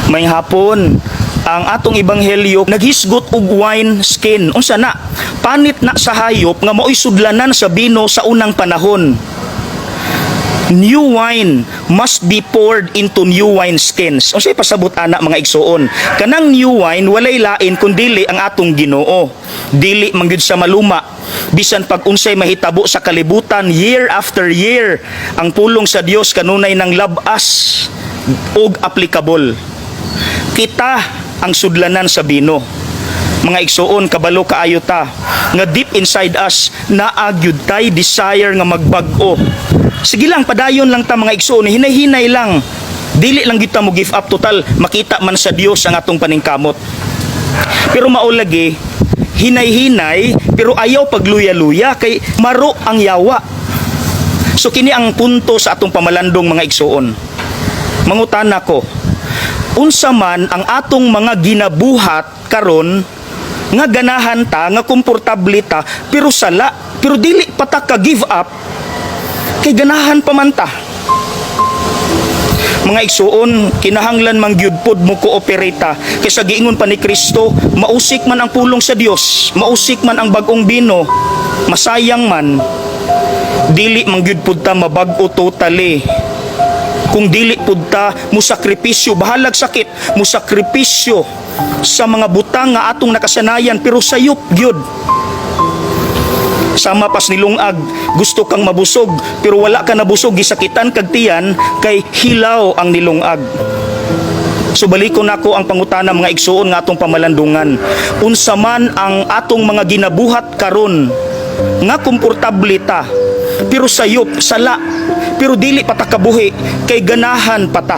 Maayong hapon. Ang atong ebanghelyo naghisgot og wine skin. Unsa na? Panit na sa hayop nga mao'y sudlanan sa bino sa unang panahon. New wine must be poured into new wine skins. Unsay pasabot ana, mga igsuon? Kanang new wine, walay lain kundili ang atong Ginoo. Dili man gyud sa maluma. Bisan pag unsay mahitabo sa kalibutan year after year, ang pulong sa Dios kanunay ng labas ug applicable. Kita ang sudlanan sa bino. Mga igsuon, kabalo kaayo ta nga deep inside us naa gyud tay desire nga magbag-o. Sige lang, padayon lang ta, mga igsuon, hinay-hinay lang. Dili lang gyud ta mo give up, total makita man sa Dios ang atong paningkamot. Pero mao lagi, hinay-hinay pero ayaw pagluya-luya kay maro ang yawa. So kini ang punto sa atong pamalandong, mga igsuon. Mangutana ko, unsa man ang atong mga ginabuhat karon nga ganahan ta, nga komportable ta, pero sala, pero dili pa ta ka give up kay ganahan pa man ta? Mga igsuon, kinahanglan man gyud pod mo cooperate ta kay sa giingon pa ni Kristo, mausik man ang pulong sa Dios, mausik man ang bag-ong bino, masayang man. Dili man gyud pud ta mabag-o totally kung dili pud ta mo sakripisyo, bahalag sakit, mo sakripisyo sa mga butang nga atong nakasanayan pero sayop gyud. Sama pas nilungag, gusto kang mabusog pero wala ka nabusog, gisakitan kag tiyan kay hilaw ang nilungag. So balikon nako ang pangutana, mga igsuon, nga atong pamalandungan. Unsa man ang atong mga ginabuhat karon nga komportable ta pero sayop, sala, pero dili pa ta kabuhi kay ganahan pa ta?